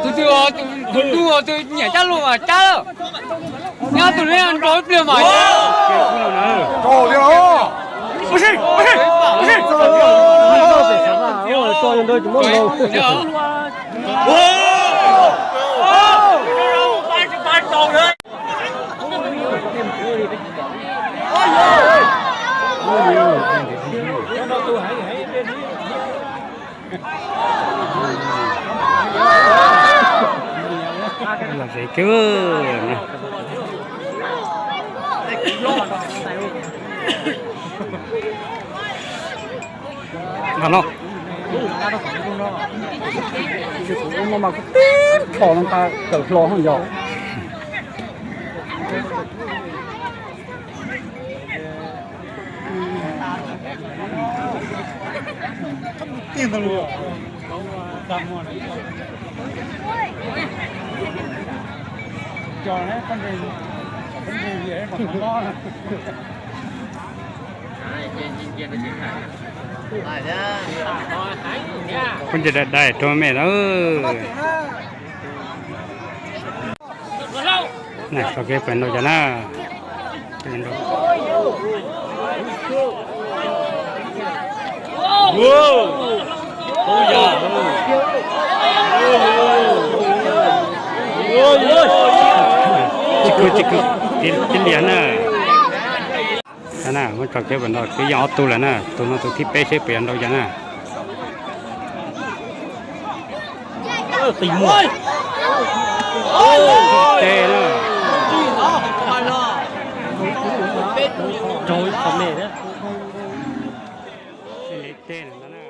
Tus twg, tus ntuj, tus nyiam cab lus mas cab, nyob tus li nrau ib pliag mas. Los zev kawg. Nqa no. Ub no mas kuv tib tho no nqa kawm hlo yog. Phooj ywg dai dai rau mej na. Tso kev pem nrau cov na. Tsis kwv, tsis kwv, tib lias na. Muab tso kev pem nrau, twb yog ob tug lawm na, tus no tus thib peb seb puas yuav nrau cas na. Teb na. Teb na.